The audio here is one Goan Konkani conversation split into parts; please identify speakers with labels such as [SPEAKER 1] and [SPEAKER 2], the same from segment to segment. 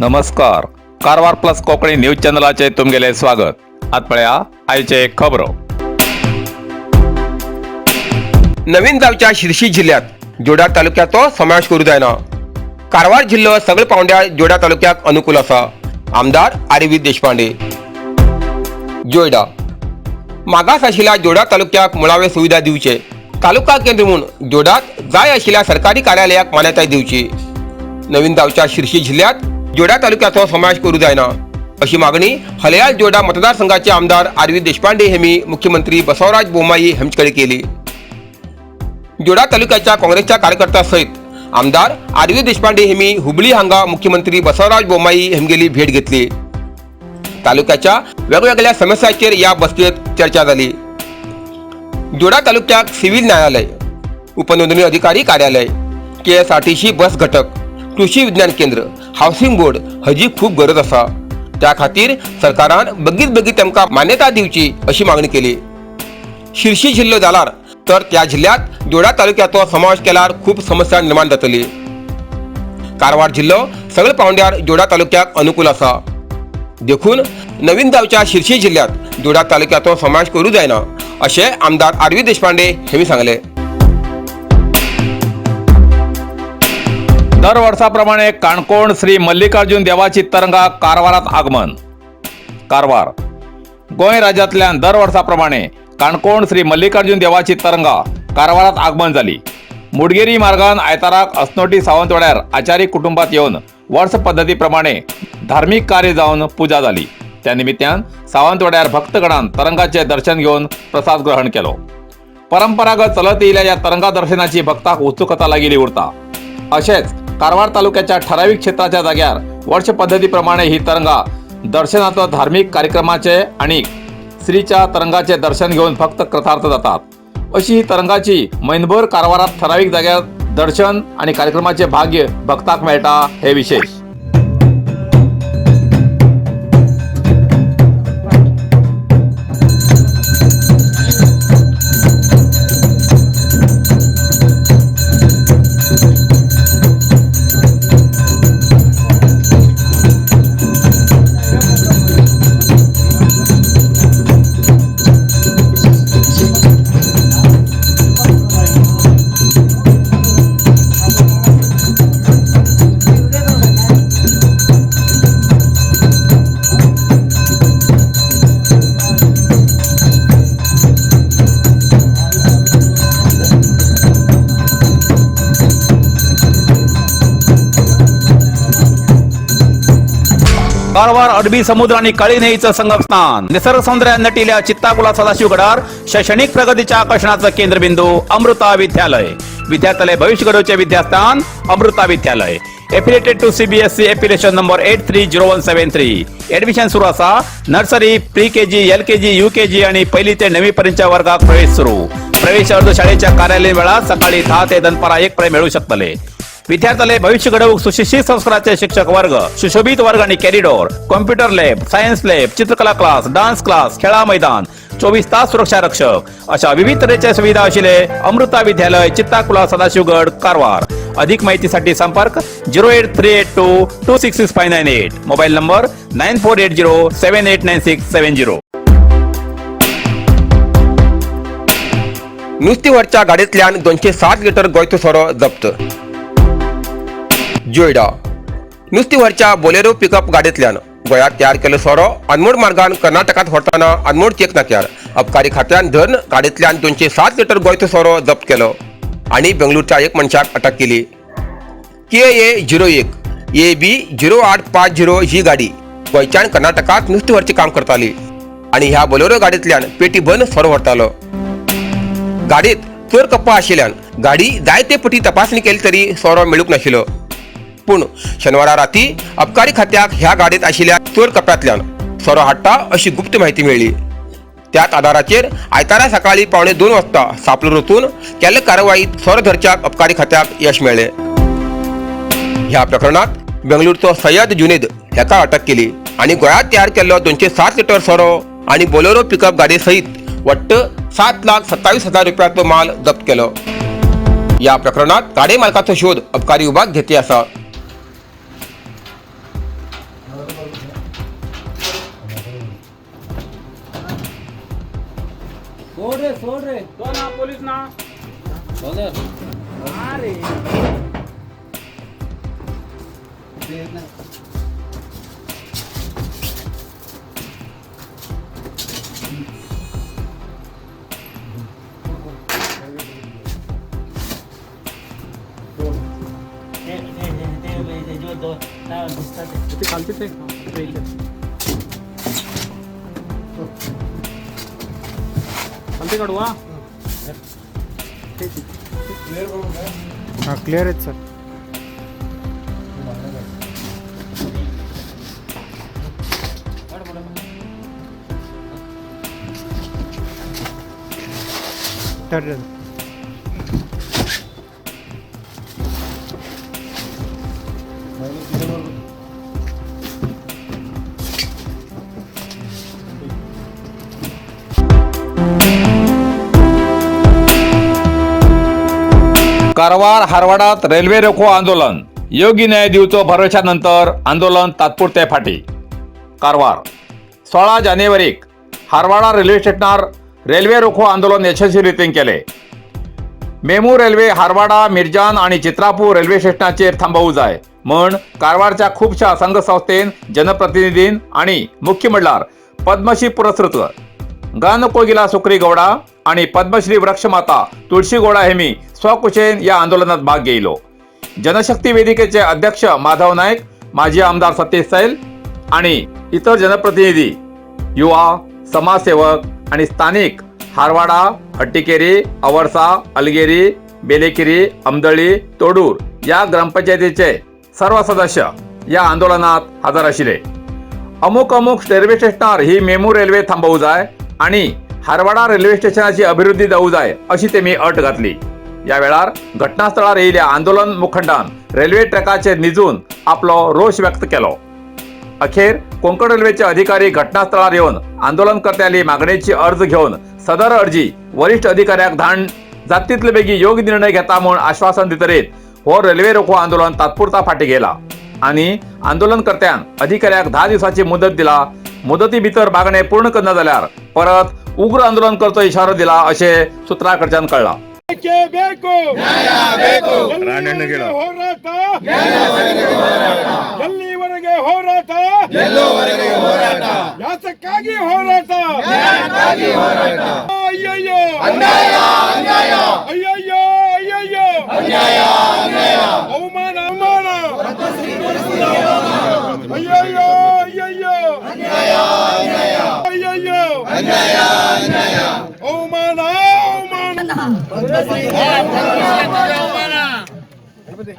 [SPEAKER 1] नमस्कार, कारवार प्लस कोंकणी न्यूज चॅनलाचे तुमगेले स्वागत. आत पळया आयचे खबरो.
[SPEAKER 2] नवीन जावच्या शिर्शी जिल्ह्यात जोडा तालुक्याचो समावेश करूं जायना. कारवार जिल्लो सगळे पावंड्यार जोडा तालुक्याक अनुकूल आसा. आमदार आर व्ही देशपांडे. जोयडा मागास आशिल्ल्या जोडा तालुक्याक मुळावे सुविधा दिवचे, तालुका केंद्र म्हूण जोडात जाय आशिल्ल्या सरकारी कार्यालयाक मान्यताय दिवची. नवीन जावच्या शिर्शी जिल्ह्यात जोडा तालुक्याचो समावेश करूं जायना अशी मागणी हलयाल जोडा मतदारसंघाचे आमदार आर व्ही देशपांडे यांनी मुख्यमंत्री बसवराज बोम्माई हांचे कडेन केली. जोडा तालुक्याच्या काँग्रेसच्या कार्यकर्त्यांसहित आमदार आर व्ही देशपांडे यांनी हुबळी हांगा मुख्यमंत्री बसवराज बोम्माई हेमगेली भेट घेतली. तालुक्याच्या वेगवेगळ्या समस्यांचेर या बसकेत चर्चा जाली. जोडा तालुक्याक सिव्हिल न्यायालय, उपनोंदणी अधिकारी कार्यालय, केएसआरटीसी बस घटक, कृषी विज्ञान केंद्र, हावसिंग बोर्ड हाजी खूब गरज आसा. त्या खातीर सरकारान बेगीत बेगीन तांकां मान्यता दिवची अशी मागणी केली. शिर्शी जिल्लो जाल्यार तर त्या जिल्ह्यात जोडा तालुक्याचो समावेश केल्यार खूब समस्या निर्माण जातली. कारवार जिल्लो सगळे पावंड्यार जोडा तालुक्याक अनुकूल आसा. देखून नवीन जावच्या शिर्शी जिल्ह्यात जोडा तालुक्याचो समावेश करूं जायना अशें आमदार आर व्ही देशपांडे हेमी सांगले.
[SPEAKER 1] दर वर्साप्रमाणे काणकोण श्री मल्लिकार्जुन देवाची तरंगा कारवारात आगमन. कारवार गोंय राज्यांतल्यान दर वर्साप्रमाणे काणकोण श्री मल्लिकार्जुन देवाची तरंगा कारवारात आगमन जाली. मुडगेरी मार्गान आयताराक अस्नोटी सावंतवाड्यार आचारी कुटुंबात येवन वर्स पद्दती प्रमाणे धार्मीक कार्य जावन पुजा जाली. त्या निमित्यान सावंतवाड्यार भक्तगणान तरंगाचे दर्शन घेवन प्रसाद ग्रहण केलो. परंपरागत चलत येयल्या ह्या तरंगा दर्शनाची भक्ताक उत्सुकता लागिल्ली उरता. अशेंच कारवार तालुक्याच्या ठराविक क्षेत्राच्या जाग्यार वर्ष पद्दतीप्रमाणे ही तरंगा दर्शनाचो धार्मिक कार्यक्रमाचे आणि श्रीच्या तरंगाचे दर्शन घेवन भक्त कृतार्थ जातात. अशी ही तरंगाची म्हयनभर कारवारात ठराविक जाग्यार दर्शन आणि कार्यक्रमाचे भाग्य भक्ताक मेळटा हे विशेष. कारवार अरबी समुद्र आणि काळी न्हंयेचं संगमस्थान, निसर्ग सौंदर्यान नटिल्या चित्ताकुला सदाशिवगडार शैक्षणिक प्रगतीच्या आकर्षणाचं केंद्रबिंदू अमृता विद्यालय. विद्यार्थ्यालय भविष्य घडवचे विद्यास्थान अमृता विद्यालय. Affiliated to CBSE, affiliation number 830173. Admission सुरू असा. Nursery, pre KG, LKG, UKG आणि पहिली ते नववी पर्यंतच्या वर्गात प्रवेश सुरू. प्रवेश अर्ज शाळेच्या कार्यालयीन वेळात सकाळी 10 ते दनपारा 1 पर्यंत मिळू शकतले. विद्यार्थ्याले भविष्य घडवूक सुशिक्षित संस्काराचे शिक्षक वर्ग, सुशोभित वर्ग आणि corridor, computer lab, science lab, चित्रकला क्लास, डान्स क्लास, खेळा मैदान, 24 तास सुरक्षा रक्षक अशा विविध तऱ्हेच्या सुविधा असलेले अमृता विद्यालय, चित्ताकुला, सदाशिवगड, कारवार. अधिक माहितीसाठी संपर्क 08382266598, mobile number 9480789670.
[SPEAKER 2] नुस्ती व्हरच्या गाडयेंतल्यान 207 लिटर गोंयचो सोरो जप्त. जोयडा नुस्ती व्हरच्या बोलेरो पिकअप गाडयेंतल्यान गोंयांत तयार केल्लो सोरो अनमोड मार्गान कर्नाटकात व्हरतना अनमोड चेक नाक्यार अबकारी खात्यान धरून गाडयेंतल्यान 207 लिटर गोंयचो सोरो जप्त केलो आनी बेंगळुरूच्या एक मनशाक अटक केली. के ए 01 AB 0850 ही गाडी गोंयच्यान कर्नाटकात नुस्तें व्हरचें काम करताली आनी ह्या बोलेरो गाडयेंतल्यान पेटी भरून सोरो व्हरतालो. गाडयेत चोर कप्पा आशिल्ल्यान गाडी जायते पटी तपासणी केली तरी सोरो मेळूंक नाशिल्लो. पूण शेनवारा राती अबकारी खात्याक ह्या गाडयेत आशिल्ल्या चोर कप्प्यांतल्यान सोरो हाडटा अशी गुप्त माहिती मेळ्ळी. त्याच आधाराचेर आयतारा सकाळी 1:45 वाजता सापळो रचून केल्ले कारवाईत सोरो धरच्याक अबकारी खात्याक यश मेळ्ळें. ह्या प्रकरणात बेंगळुरूचो सय्यद जुनेद हाका अटक केली आनी गोंयांत तयार केल्लो 207 लिटर सोरो आनी बोलेरो पिकअप गाडये सयत वट्ट 7,27,000 रुपयाचो माल जप्त केलो. ह्या प्रकरणात गाडये मालकाचो शोध अबकारी विभाग घेते आसा.
[SPEAKER 3] रे, सोड रे.
[SPEAKER 4] तो ना पोलीस ना. अरे.
[SPEAKER 3] ते ते ते ते जो दो दिसतात ते.
[SPEAKER 4] ते खालचे ते ट्रेलचे. खालचे काढू हा.
[SPEAKER 5] हा, क्लिअर आहेत सर. तर
[SPEAKER 1] कारवार हारवाडात रेल्वे रोखो आंदोलन. योग्य न्याय दिवचो भरवशानंतर आंदोलन तात्पुरते फाटी. कारवार, 16 जानेवारीक हारवाडा रेल्वे स्टेशनार रेल्वे रोखो आंदोलन यशस्वी रितीन केले. मेमू रेल्वे हारवाडा, मिरजान आणि चित्रापूर रेल्वे स्टेशनाचेर थांबवू जाय म्हण कारवारच्या खुबशा संघसंस्थेन, जनप्रतिनिधीन आणि मुख्य म्हणल्यार पद्मश्री पुरस्कृत गानकोगिला सुक्री गौडा आणि पद्मश्री वृक्षमाता तुळशी गौडा हेमी स्वकुशेन या आंदोलनात भाग घेयलो. जनशक्ती वेदिकेचे अध्यक्ष माधव नाईक, माजी आमदार सतीश सैल आणि इतर जनप्रतिनिधी, युवा समाजसेवक आणि स्थानिक हारवाडा, हट्टीकेरी, अवरसा, अलगेरी, बेलेकिरी, अमदळी, तोडूर या ग्रामपंचायतीचे सर्व सदस्य या आंदोलनात हजर आशिल्ले. अमुक अमुक रेल्वे स्टेशनार ही मेमू रेल्वे थांबवू जाय आणि हारवाडा रेल्वे स्टेशनाची अभिवृद्धी जाऊ जाय अशी तेमी अट घातली. या वेळार घटनास्थळार येयल्या आंदोलन मुखंडान रेल्वे ट्रॅकाचेर निजून आपलो रोष व्यक्त केलो. अखेर कोंकण रेल्वेचे अधिकारी घटनास्थळार येवन आंदोलनकर्त्यांली मागणेची अर्ज घेवन सदर अर्जी वरिष्ठ अधिकाऱ्याक धाड जात तितले बेगी योग्य निर्णय घेता म्हूण आश्वासन दितरीत हो रेल्वे रोखो आंदोलन तात्पुरता फाटी गेला आणि आंदोलनकर्त्यान अधिकाऱ्याक 10 दिवसाची मुदत दिला. मुदती भितर मागणे पूर्ण करना जाल्यार परत उग्र आंदोलन करचो इशारो दिला अशें सुत्रां कडच्यान कळ्ळां.
[SPEAKER 6] ಬೇಕೇ ಬೇಕು. ಎಲ್ಲಿವರೆಗೆ ಹೋರಾಟ? ಎಲ್ಲಿವರೆಗೆ ಹೋರಾಟ? ಯಾತಕ್ಕಾಗಿ ಹೋರಾಟ? ಅಯ್ಯಯ್ಯೋ ಅಯ್ಯಯ್ಯೋ ಅಯ್ಯಯ್ಯೋ, ಅವಮಾನ ಅವಮಾನ. ಅಯ್ಯಯ್ಯೋ ಅಯ್ಯಯ್ಯೋ ಅಯ್ಯಯ್ಯೋ, ಅವಮಾನ ಅವಮಾನ.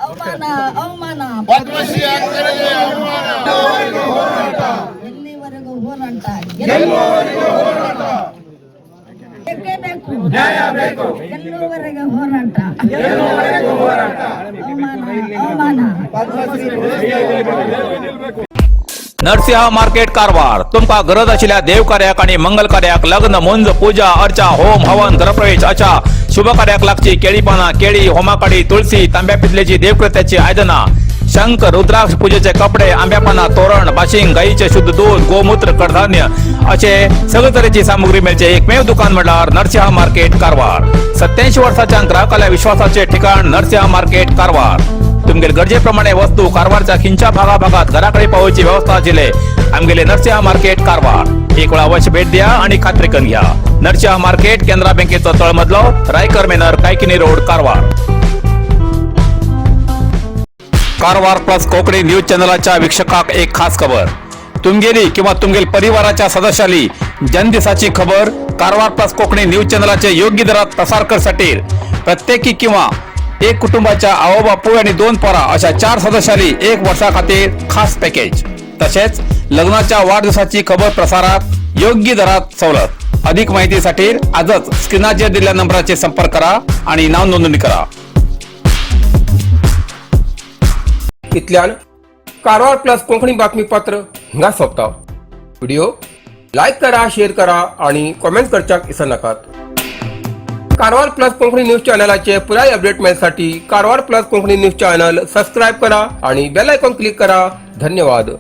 [SPEAKER 7] ಅವಮಾನ ಅವಮಾನ. ಎಲ್ಲಿವರೆಗೂ ಹೋರಾಟ? ಬೇಕೇ ಬೇಕು, ಎಲ್ಲೂವರೆಗೆ ಹೋರಾಟ. ಅವಮಾನ ಅವಮಾನ.
[SPEAKER 1] नरसिंह मार्केट कारवार. तुमकां गरज आशिल्ल्या देवकार्याक आनी मंगल कार्याक, लग्न, मुंज, पूजा अर्चा, होम हवन, घरप्रवेश अशा शुभ कार्याक लागची केळी पानां, केळी, होमाकाडी, तुळसी, तांब्या पितलेची देवकृत्याची आयदनां, शंख, रुद्राक्ष, पूजेचे कपडे, आंब्या पानां, तोरण, बाशिंग, गायीचे शुद्ध दूध, गोमूत्र, कडधान्य असे सगळे तरेची सामुग्री मेळचे एकमेव दुकान म्हणल्यार नरसिंह मार्केट कारवार. 87 वर्साच्या ग्राहकाल्या विश्वासाचे ठिकाण नरसिंह मार्केट कारवार. तुमगेले गरजेप्रमाणे वस्तू कारवारच्या खिंच्या भागाभागात घराकडे पावोवची व्यवस्था आशिल्ले आमगेले नरसिंह मार्केट कारवार. एक वेळा अवश्य भेट द्या आणि खात्री करून घ्या. नरसिंह मार्केट, केनरा बँकेचो तळमजलो, Raikar manor, Kaikini road, Karwar. Karwar plus Konkani news चॅनलाच्या वीक्षकाक एक खास खबर. तुमगेली किंवा तुमगेल परिवाराच्या सदस्याली जन्मदिसाची खबर कारवार प्लस कोकणी न्यूज चॅनलाचे योग्य दरात प्रसार करसाठी प्रत्येकी किंवा एक कुटुंबाच्या आवो बापूय आणि दोन पोरा अशा चार सदस्याली एक वर्षा खातीर खास पॅकेज. तसेच लग्नाच्या वाढदिवसाची खबर प्रसारात योग्य दरात सवलत. अधिक माहितीसाठी आजच स्क्रीनाचेर दिलेल्या नंबराचे संपर्क करा आणि नाव नोंदणी करा.
[SPEAKER 2] इतल्यान कारवार प्लस कोंकणी बातमीपत्र हांगा सोंपता. व्हिडिओ लायक करा, शेअर करा आणि कॉमेंट करच्याक विसरनाकात. कारवार प्लस कोंकणी न्यूज चॅनलाचे पुराय update मेळसाठी Karwar plus Konkani news channel subscribe करा आणि बेल आयकॉन क्लिक करा. धन्यवाद.